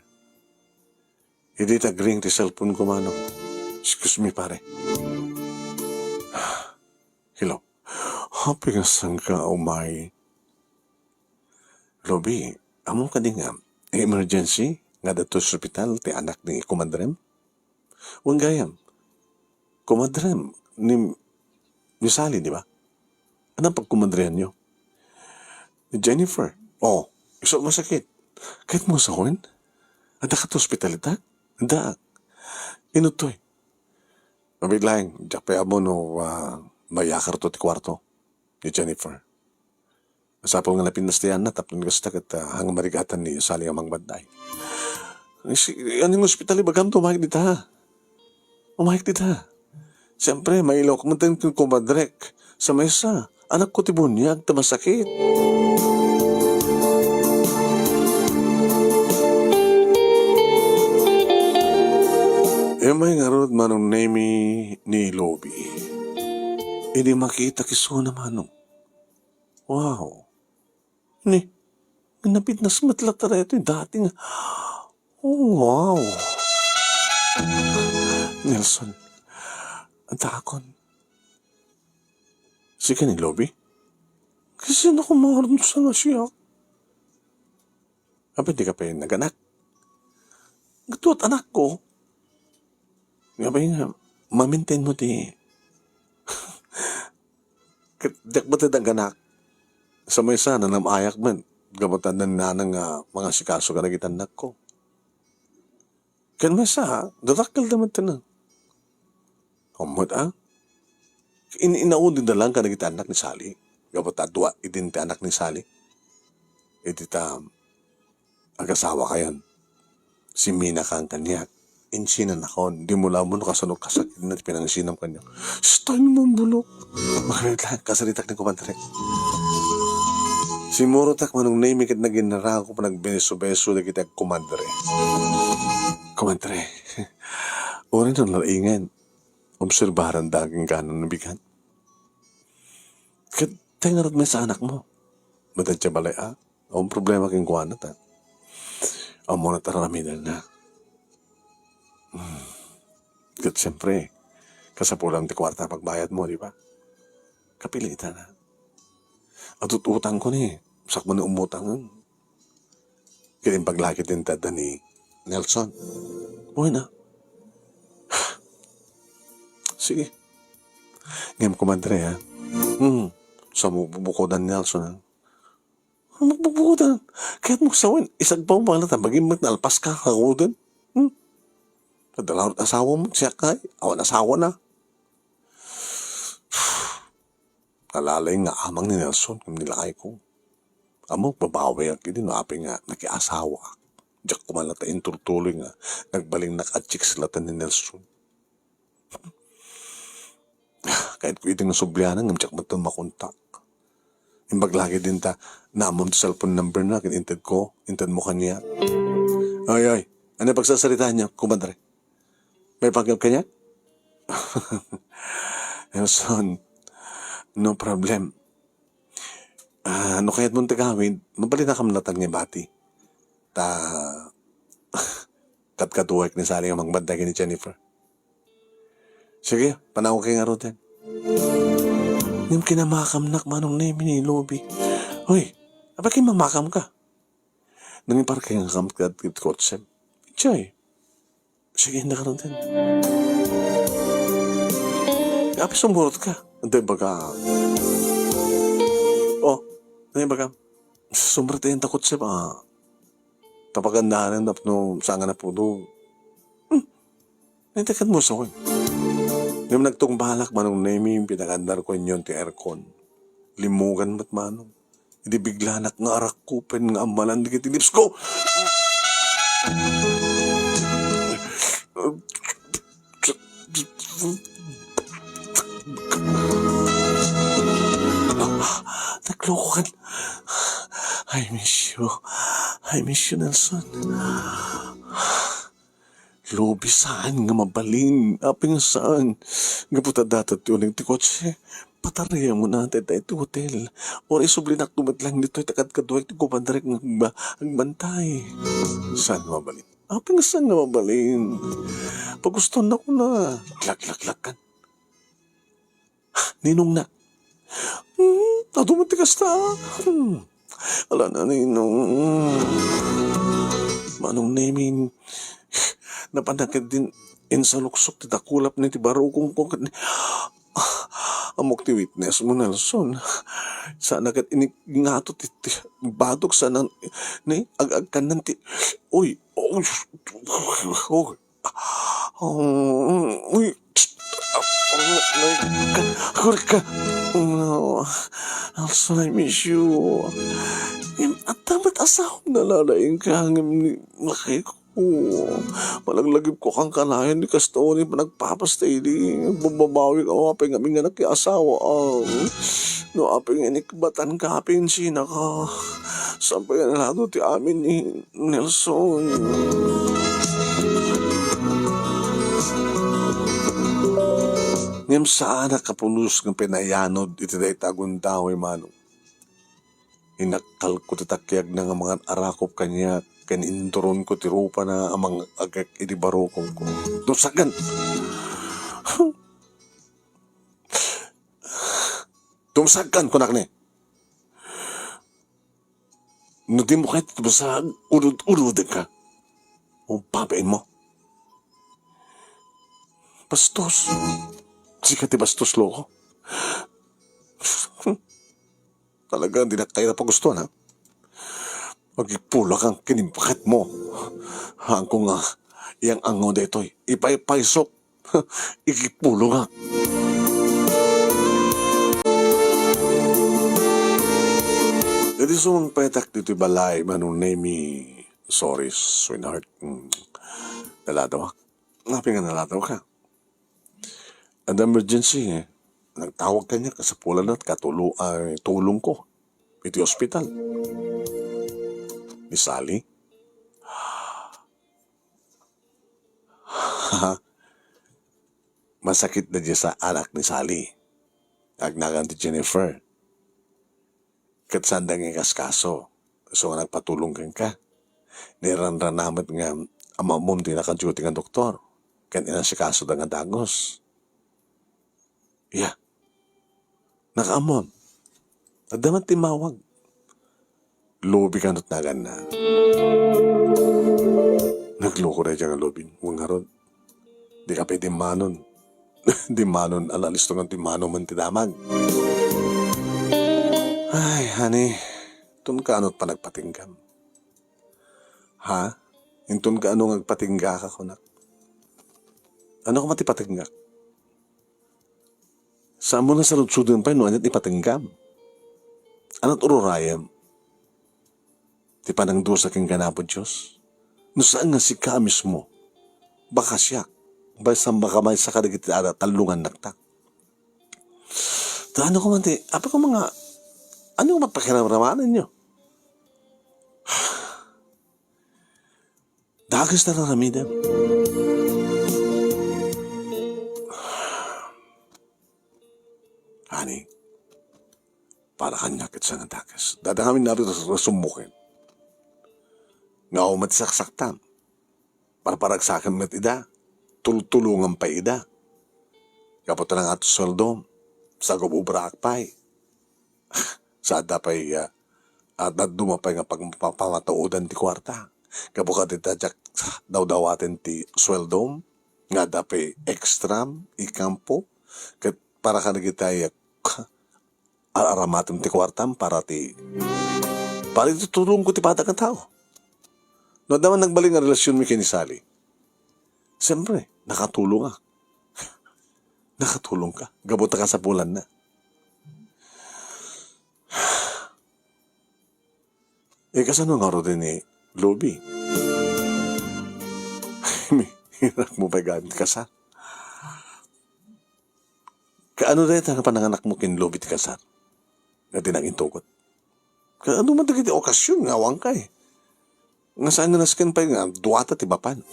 Idi nag-ring ti cellphone ko, Manong. Excuse me, pare. Hello. Happy nga sangka umay. Lobi, ammom kadi nga emergency nga adda sa ospital ti anak ni kumadrem? Wen gayam, kumadrem ni, ni Sally, di ba? Anong pagkumadreanyo? Ni Jennifer. Oh, isu masakit. Kayatmo sawen? Addaka ti ospital ita? Adda. Inuttoy. Mabiit laeng, diak pay ammo no, ah, mayakarto ti kuarto ni Jennifer. Masapul nga napintas ti yanna tapno ni kasta ket, ah, haan nga marigatan ni Sally a mangbanday. Si, ania nga ospital ibagam ta umayek dita? Umayek dita. Siempre, mailawak met ken kumadrek. Sa maysa, anakko ti buniag ta masakit. Immay ngarud, Manong Nemi, ni Lobi. Idi makita isuna, Manong. Wow. Ni, napintas met latta daytoy dati nga. Oh, wow. Nelson, addaakon. Sika ni Lobi? Kasano ko maarun sa nga siak? Apay, dika pay naganak? Ket anakko. Apay nga, ma-maintain mo ti Ket diak met naganak. Sa maysa, nanam-ayak met. Gapu ta adda ni nanang nga mangasikaso kadagiti annakko. Ken maysa, dadakkelda met ti na. Ammot, a? In-, inaudida laeng kadagiti annak ni Sally. Gapu ta dua idin ti anak ni Sally. Iti ta, agasawakayon. Siminaka kaniak. Insinanakon. Dimo la ammo no kasano kasakitna ti pinangsinam kaniak. Style mo, bulok. Makawit lang, kasaritak ni kumadre. Simurotak, Manong Nemi, ket naginnarakon panagbeso-beso dagiti agkumadre. Kumadre, uray no nalaingen, obserbaran daging kanan no bigat. Ket tay ngarud met sa anakmo. Madadya balay a. Awan problema kenkuana ta. Ammona ti ar-aramidenna. Hmm. Ket siempre, kasapulan ti kuarta a pagbayadmo, di ba? Kapilitan a. Adut-utangko ni, sakbay ni umutang. Ket imbag la ket inted da ni Nelson. Wen a. Sige. Ngem, kumadre, ha? Hmm. Sa mo bubukodan ni Nelson, ha? Ano mo bubukodan? Kayatmo sawen, isagbaw mo lang, ta bagim met nalpas ka, kakudan. Hmm? Adda la ngarud asawam, siak kay, awan asawam. Nalaing nga amang ni Nelson, ken ni lakayko. Ammok, babawiak idi no apay nga nakiasawaak. Diak koma latta inturtuloy nga nagbalinnak a chicks latta ni Nelson. Kayatko idi nga sublianan ngem diak met makontak. Imbag la ket inted, naammo ti cellphone number na ket intedko, intedmo kaniak. Ay, ay, ania pagsasaritaanyo, kumadre? Maipanggep kaniak? Nelson, no problem. Ah, no kayatmon ti gawid, mabalinakam latta nga ibati. Ta, kadkaduaek ni Sally nga mangbantay ken ni Jennifer. Sige, panawagkay ngaruden. Ngem kinamakamnak, Manong Nemi, ni Lobi. Hoy, apay kinamakamka? Nangiparkingakam kad, kad kotsem. Chay. Sige, innak ngaruden. Apay sumurotka? Adda ibaga. Oh, adda ibaga. Sumurotka ita kotsem, a. Tapagandanan tapno saan nga napudno. Hmm. Naitekkan mo sa akin. Ngem nagtungbalak, Manong Nemi, pinagandarko inyon ti aircon. Limmugan met, Manong. Idi biglanak nga arakkupen nga ammalan dagiti lipsko. Naglokokan. I miss you. I miss you, Nelson. Lobi, saan nga mabalin. Apay nga saan? Gapu ta dayta ti uling ti kotse. Patarayamon dayta iti hotel. Uray sublinak met laeng ditoy ta kadkaduaek ti kumadrek nga agba-, agbantay. Saan nga mabalin? Apay nga saan nga mabalin? Pagustonnak na. Laklakkan. Ninong na. Hmm, adu met ti kasta. Hmm. Ala na, Ninong. Manong Nemin. Napanakit din insaluksok ti dakulap ni ti barukongko ket ni-, ammok ti witness mo, Nelson. Sana ket inik-, ngato ti, ti batok sana ni ag-, agkannan ti, uy, uy, uy. Oh, uy. Hurika. Oh, Nelson, I miss you. Ngem, adda met asawam nalalaing ka, ngem ni, lakay ko. Malaglagipko kang kanayon ni kasta uni panagpapasta idi. Agbababawik a apay ngamin nga nakiasawa, ah. No apay nga inikbatan ka, apay insinaka. Saan pay nga nalado ti amin ni Nelson. Ngem saanak a pulos nga pinayanod iti dayta a gundaway, manong. Inakkalko ti takiagna nga mangan-arakop kaniak, ken induronko ti rupana a mangagek iti barukongko. Dumsagkan! Dumsagkan, kunak ni. No dimo kayat dumsag, ulod-ulodenka. O, babainmo. Bastos. Sika ti bastos, loko. Talaga, dinak kayat a pagustuan, ha? Agipulak ang kinimbaket mo. Haanko nga, iyang angaw daytoy. Ipaypaysok. Igipulongak. Idi sumungpetak ditoy balay, Manong Nemi, sorry, sweetheart. Mm. Naladawak. Apay nga naladawak, ha? Adda emergency, eh. Nagtawag kaniak, kasapulan na, katulu-, ay, tulongko. Iti ospital. Ni Sally? Masakit da diay sa anak ni Sally. Agnagan ti Jennifer. Ket saanda nga ikaskaso. Isu nga nagpatulong kenka. Ni ranrana met nga am-ammom ti naka-duty nga doktor. Ken inasikasoda nga dagus. Iya. Nakaammom. Adda met timmawag. Lobi kano ti naganna. Nagloko dayta nga lobim. Wen ngarud, dika pay dimmanon. Dimmanon, ala, listo nga dimmanon man ti damag. Ay, honey, inton kaano ti panagpatinggam? Ha? Inton kaano nga agpatinggaka, kunak? Ania koma ti patinggak? Saanmo nga saludsoden pay no ania ti ipatinggam. Ania ti ururayem? Ti panangdusa kenka ni Apo Dios? No saan nga sika mismo, baka siak, maysa, baka maysa kadagiti adda talongannak. Ta ania koma ti, apay koma nga, ania koma ti pakiramramanenyo? Dakes ti ar-aramidem. Honey, para kaniak ket saan nga dakes. Dada ngamin narito sa summuken. Nga awan met ti saksaktam. Parparagsakem met ida. Tultulongam pay ida. Gapu ta nangato ti sueldom. Sagub-obraak pay. Sa adda pay, ah, at dadduma pay nga pagpapamataodan ti kuarta. Gapu kadita, diak dawdawaten ti sueldom, nga adda pay extram, ikampo, ket para kadagitay, ah, ar-aramatem ti kuartam para ti, para iti tulongko ti padagna tao. No adda man nagbalin nga relasionmi ken ni Sally, siyempre, nakatulongak. Nakatulongka. Gapu ta kasapulanna. Eh, kasano ngarud ni Lobi? Hirakmo pay gayam ti kasar. Kaano dayta nga pananganakmo ken Lobi ti kasar? Nga di nangintugod. Kaano man dagiti okasyon nga awan kay? Nga saan nga nasken pay nga duata ti mapan.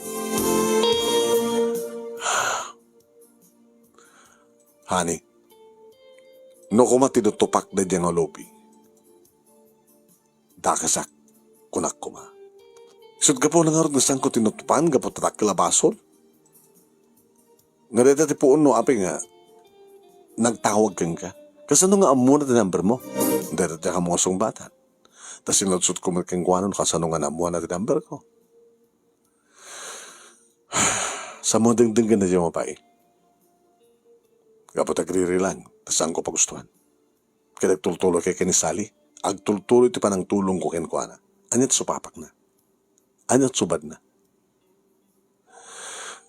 Honey, no koma tinutupak daydiay nga Lobi, dakesak, kunak koma. Isut' gapuna ngarud nga saanko tinutupan gapu ta dakkel a basol. Nga dayta ti puon no apay nga nagtawag kenka. Kasano nga ammona ti number mo? Dayta ti kamo nga sungbatan. Ta sinudsotko met kenkuana no kasano nga naammoanna ti number ko. Sa mo dengdenggen na diay mabain. Gapu ta agririlang, ta saanko pagustuan. Ket agtultuloy kay ken ni Sally. Agtultuloy ti panangtulongko kenkuana. Ania ti supapakna? Ania ti subadna?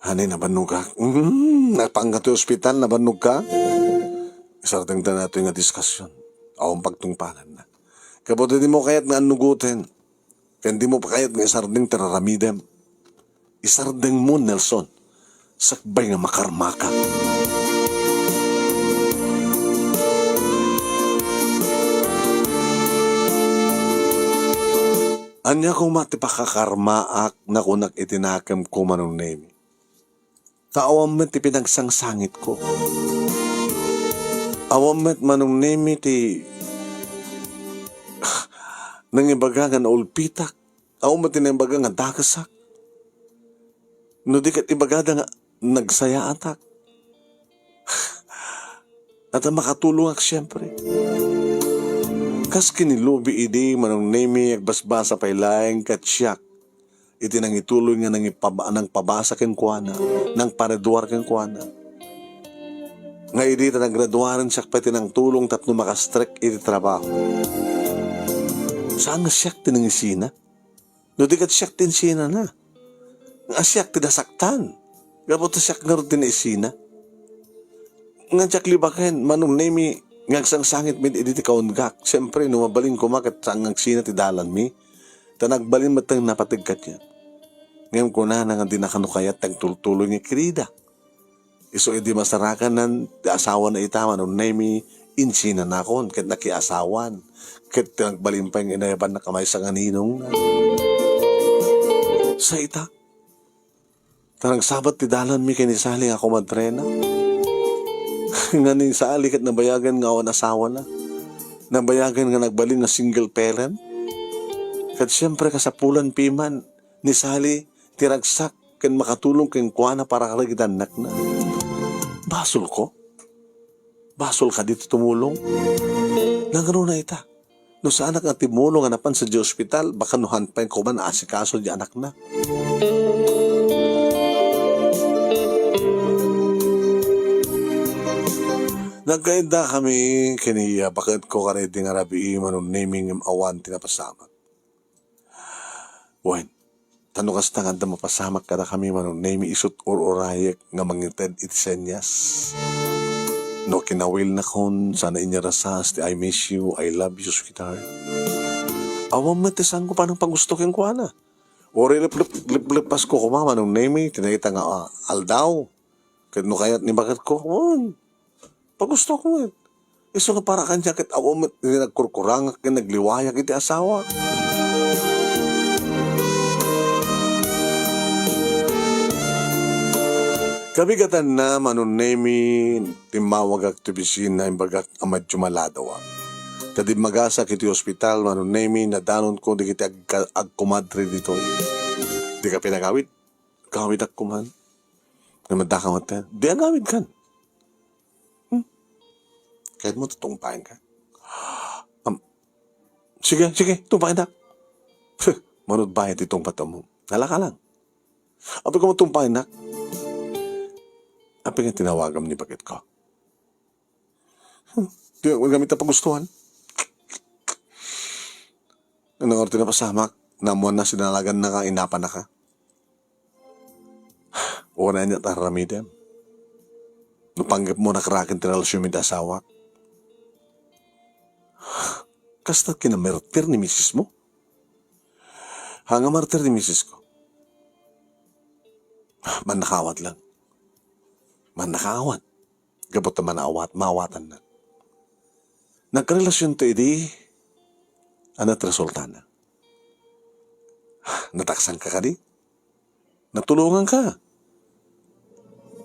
Honey, nabannogak. Mm, napangka ti ospital, nabannogka. Isardengta daytoy nga diskasyon. Awan pagtungpalanna. Gapu ta dimo kayat nga annugoten. Ken dimo pay kayat nga isardeng ti raramidem. Isardengmo, Nelson. Sakbay nga makarmaka. Ania koma ti pakakarmaak, nakunak iti nakemko, Manong Nemy. Ta awan met ti pinagsangsangitko. Awan met, Manong Nemy, ti nangibaga nga naulpitak. Awan met ti nangibaga nga dakesak. No di ket ibagada nga nagsayaatak. At ang makatulongak, siyempre. Kas ken ni Lobi idi, Manong Nemy, agbasbasa pay laeng ket siak iti nangituloy nga nangipab-, nangpabasa kenkuana, nangpareduar kenkuana. Nga idi ta nagreduaren siak pay ti nangtulong tapno makastrek iti trabaho. Saan nga siak ti nangisina? No di ket siak ti insinana. Nga siak ti nasaktan. Gapu ta siak ngarud ti naisina. Nga diak libaken, Manong Nemy, nga agsangsangit met idi ti kaungak. Siyempre, no mabalin koma ket saan nga agsina ti dalanmi. Ta nagbalin met ti napateg kaniak. Ngem kunana nga dina kano kayat ti agtultuloy nga kirida. Isu idi masarakan ti asawana ita, Manong Nemy, insinanakon ket nakiasawan. Ket nagbalin pay nga inayabannak a maysa nga ninong. Sa ita, ta nagsabat ti dalanmi ken ni Sally nga kumadrena. Nga ni Sally ket nabayagan nga awan asawana. Nabayagan nga nagbalin nga single parent. Ket siyempre, kasapulan piman ni Sally ti ragsak ken makatulong kenkuana para kadagiti annakna. Basolko? Basol kadi ti tumulong? Nangruna ita. No saanak nga timulong a napan sadiay ospital, baka no han pay koma nga asikaso diay annakna. Nagkaiddakami ken ni baketko kadaydi nga rabii, Manong Nemy, ngem awan ti napasamak. Wen, ta no kasta nga adda mapasamak kadakami, Manong Nemy, isut' ur-urayek nga mangited iti senyas. No kinawilnakon, sana inyarasas ti "I miss you, I love you, sweetheart." Awan met ti saanko panangpagusto kenkuana. Uray leplep-, leplepasko koma, Manong Nemy, ti naita nga, ah, aldaw. Ket no kayat ni baketko, wen, pagustok met. Isu nga para kaniak ket awan met ti nagkurkurangak ken nagliwayak iti asawak. Kabigatanna, Manong Nemy, timmawagak ti opisina, imbagak a madyo maladawak. Ta dimmagasak iti ospital, Manong Nemy, nadanonko dagiti agka-, agkumadre ditoy. Dika pinagawid? Gawidak koman. Nga madaka met ka. Di agawidkan. Hmm? Kayatmo ti tungpaenka? Am, sige, sige, tungpaendak. Mano ti bayad ti tungpaenmo? Nalaka lang. Apay koma tungpaendak? Apay nga tinawagam ni baketko? Hmm, di, wen kami ta pagustuhan. Ano nga ti napasamak? Naammoanna, sinalagannaka, inapannaka. Uray ania ti aramidem? No panggepmo, nakraken ti relasionmi iti asawak. Kasta kinamerter ni misismo? Pangamartir ni misis ko. Mannakaawat lang. Mannakaawat. Gapu ta manaawat, maawatanna. Nagkarelasionto idi, ania ti resultana? Nataksanka kadi? Natulonganka.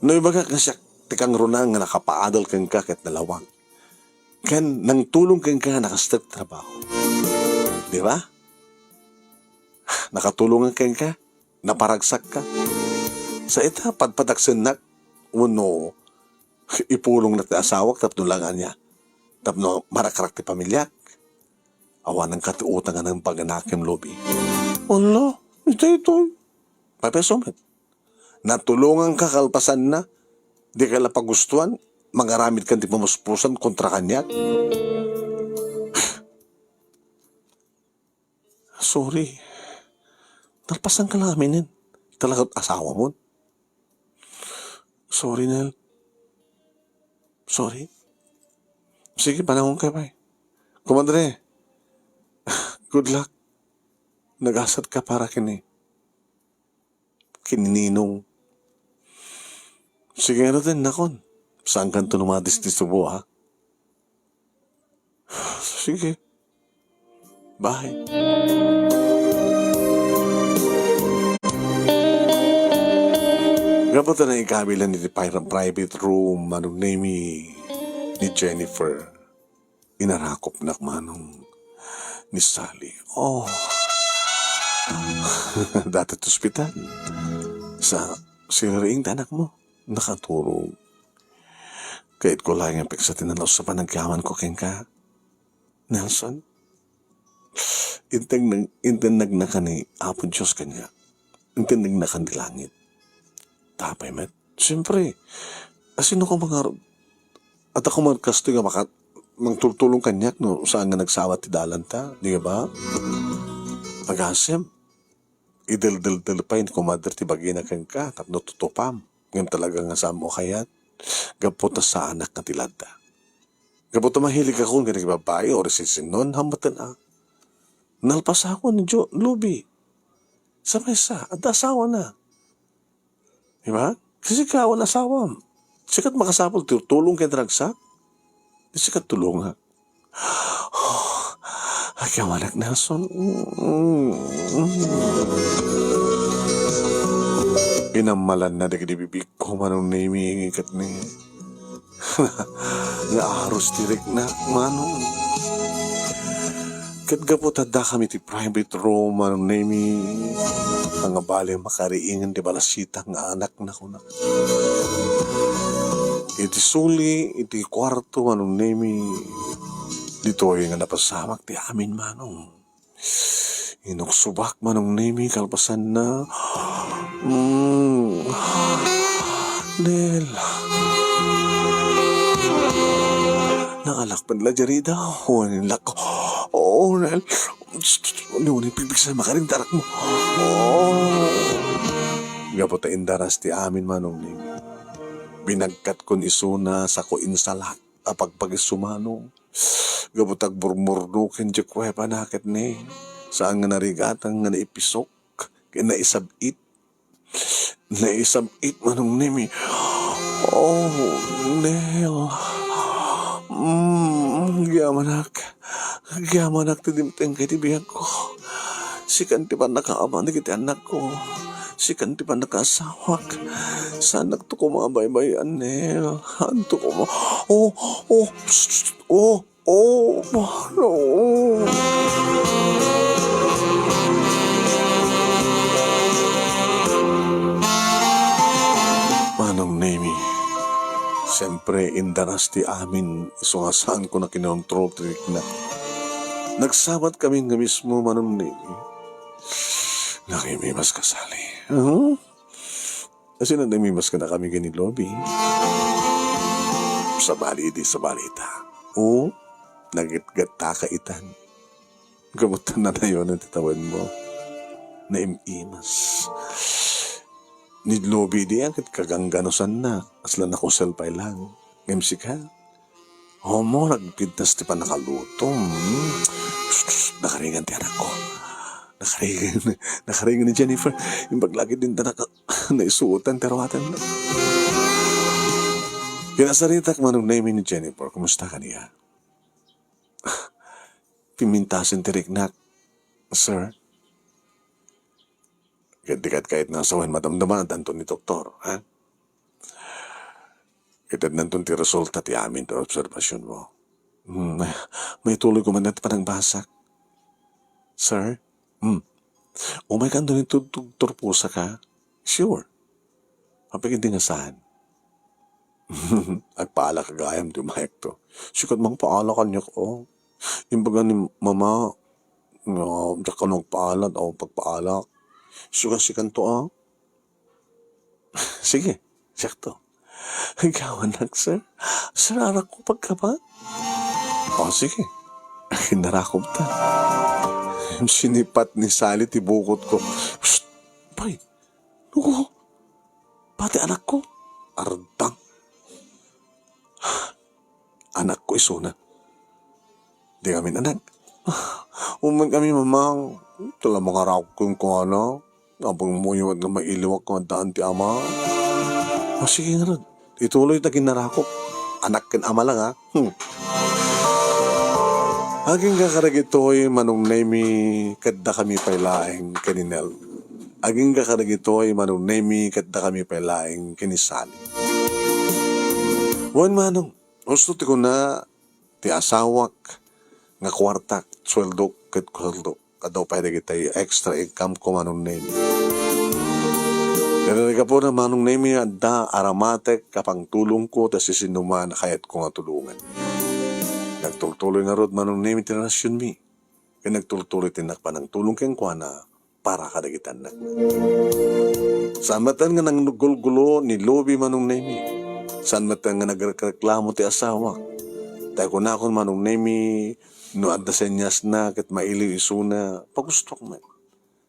No ibagak nga siak ti kangruna nga nakapaadal kenka ket nalawag. Ken nangtulong kenka nga nakastep ti trabaho. Di ba? Nakatulongan kenka, naparagsakka. Sa ita, padpadaksennak, wenno ipulongna ti asawak tapno lang ania, tapno marakrak ti pamiliak. Awanenka ti utang a naimbag a nakem, Lobi. Ala, ita itoy. Pay peso met. Natulonganka kalpasanna, dika la pagustuan, mangaramidkan ti pamuspusan kontra kaniak. Sorry. Nalpasanka la aminen. Talaga asawamon. Sorry, Nel. Sorry. Sige, panangonka pay. Komadre, good luck. Nagasatka para ken ni, ken ni Ninong. Sige, ano din, nakon. Saankanto no madisdisubo, ha? Sige. Bye. Gapu ta naikabil iti pri-, private room, Manong Nemy, ni Jennifer, inarakopnak, Manong, ni Sally. Oh. Data ti ospital. Sa, sino rin ti anakmo? Nakaturog. Kayatko laeng nga pigsa ti nalus a panagyamanko kenka, Nelson. Integ-, intennagnaka ni Apo Dios kaniak. Intennagnaka ti langit. Apay met? Siempre, asino ka mangarud? Adda koma kastoy nga maka-, mangtultulong kaniak no saan nga nagsawat ti dalanta, di ba? Agasem. Ideldeldel pay ni komadre ti bagina kenka tapno tutupam. Ngem talaga nga saanmo a kayat. Gapu ta saanak nga ti ladda. Gapu ta mahilig ako ken babai o sisinnuan, hambutten a. Nalpasakon ni Jo-, Lubi. Sa maysa, adda asawana. Di ba? Kasi ikaw an asawam. Sika ti makasapul ti tulong ken ragsak. Di sika tulonga. Oh, agyamanak, Nelson. Mm. Inammalanna dagiti bibigko, Manong Nemy, ket ni nga arus ti riknak, Manong. Ket gapu ta addakami ti private room, Manong Nemy, nga bale makariingen ti balasita nga anakna, kuna. Iti suli, iti kuarto, Manong Nemy, ditoy nga napasamak ti amin, Manong. Inuksubak, Manong Nemy, kalpasanna. Mm. Nel. Nakalakpan la diyari daw. Wen, lak-, oh, Nel. Uni, uni, pigpigsa, makaring tarak mo. Oh. Gapu ta indaras ti amin, Manong Nemy. Binagkatkon isuna, sako insalak a pagpagisumano. Gapu ta agburmurdo ken ti kuwebana ket ni, saan nga narigatan nga naipisok ken naisab-it. Naisab-it, Manong Nemy. Oh, Nel. Mm, agyamanak. Agyamanak ti dimtengka iti biagko. Sikan ti pannakaaman dagiti anakko. Sikan ti pannakaasawak. Saanakto koma a baybay-an, Nel. Saanto koma. Oh, oh, psst, psst, oh, oh, Manong. Manong Nemy, siempre, indaras ti amin, isu nga saanko a kinontrol ti riknak. Nagsabat kami nga mismo, Manong Nemy. Nangimimas ka, Sally. Huh? Asino nangimimas kadakami ken ni Lobi? Sabali idi, sabali ita. O, nagetgetta ka itan. Gapu ta nanayonan ti tawenmo. Naim-imas. Ni Lobi idi a ket kagangganusanna, kasla nakusel pay lang. Ngem sika, homo, nagpintas ti pannakalutom. Psst, psst, nakaringan ti anakko. Nakaringan, nakaringan ni Jennifer. Imbag la ket dinta naka-, naisuotan ti aruatenna. Kinasaritak, Manong Nemy, ni Jennifer. Kumusta kaniya? Pimintasen ti riknak, sir. Ket di ket kayatna a sawen madamdama, addanto ni doktor, ha? Itednanton ti resulta ti amin ti obserbasionmo. Hmm, maituloy ko man ti panangbasak. Sir? Hmm. Umaykanto ni tudtog turposa ka? Sure. Apay ket di nga saan? Agpaalak gayam ti umayakto. Sika met mangpaala kaniak, oh. Imbaga ni Mama, nga, diak kano agpaala, o pagpaalak. Sika, sikanto, ah. Sige, siakto. Agyamannak, sir. Sir, arakko pagkapa? O, sige. Aginarakop ta. Sinipat ni Sally ti bukotko. Psst! Pay! Nuko? Pati anakko? Ardang. Anakko isuna. Di kami anak. Umayen kami, Mamang. Tala mangarakop kenkuana. Apay, umuyot nga mailiwak nga addaan ti ama. O, sige ngarud. Ituloy ta aginarakop. Anak ken ama lang, ha? Hmm. Agingga kadagitoy, Manong Nemy, ket dakami pay laeng ken ni Nel. Agingga kadagitoy, Manong Nemy, ket dakami pay laeng ken ni Sally. Wen, Manong, husto ti kuna ti asawak nga kuartak, sueldok, ket sueldok. Adu pay dagiti extra income ko, Manong Nemy. Ket iti gapuna, Manong Nemy, adda aramatek a pangtulongko ta siasinoman a kayatko nga tulongan. Nagtultuloy ngarud, Manong Nemy, ti relasionmi. Ket nagtultuloy ti innak panangtulong kenkuana para kadagiti annakna. Saan met nga nanggulgulo ni Lobi, Manong Nemy. Saan met nga nagrekreklamo ti asawak. Ta kunakon, Manong Nemy, no adda senyasna ket mailiw isuna, pagustuak met.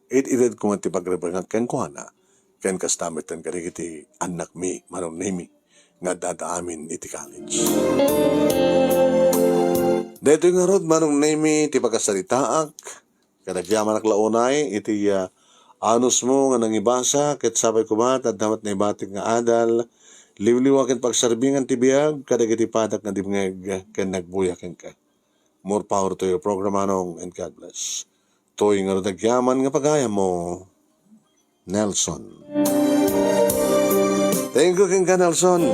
It-itedko met ti pagrebengak kenkuana, ken kasta met kadagiti annakmi, Manong Nemy, nga addada amin iti college. Daytoy ngarud, Manong Nemy, ti pakasaritaak, ket agyamanak la unay iti, ah, anusmo nga nangibasa, ket sapay koma ta adda met naibatik nga adal, liwliwa ken pagserbingan ti biag kadagiti padak nga dimngeg ken nagbuya kenka. More power to your program, Manong, and God bless. Toy nga rudagyaman nga pagayammo, Nelson. Thank you kenka, Nelson.